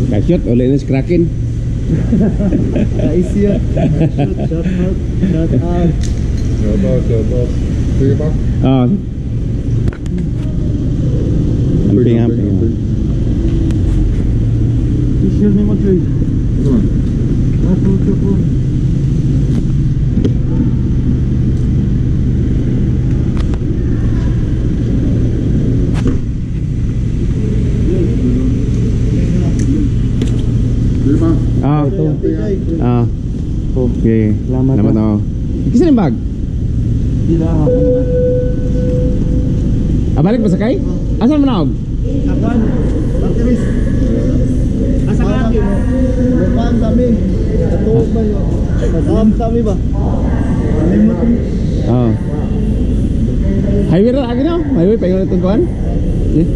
Ka-cute, uli na si Kraken. Easy. Shout out. Shout out. Shout out, shout out. Sige pa. Ah. Amping, amping. Amping. I-share ni mo, Troy. Ano man? Nasuto ko. Sige pa. Ah. Ah. Okay. Salamat, Salamat ah. oh. Kisa ni bag? Dila ako. Ah, balik pa sakay? Asa man naog? Apan, Martiris. Asa ka ate mo? Lupan kami. Katuog ba yun? Kasam kami ba? Oh. Highway ra lagi no? Highway pa ingon itong kuan? Eh?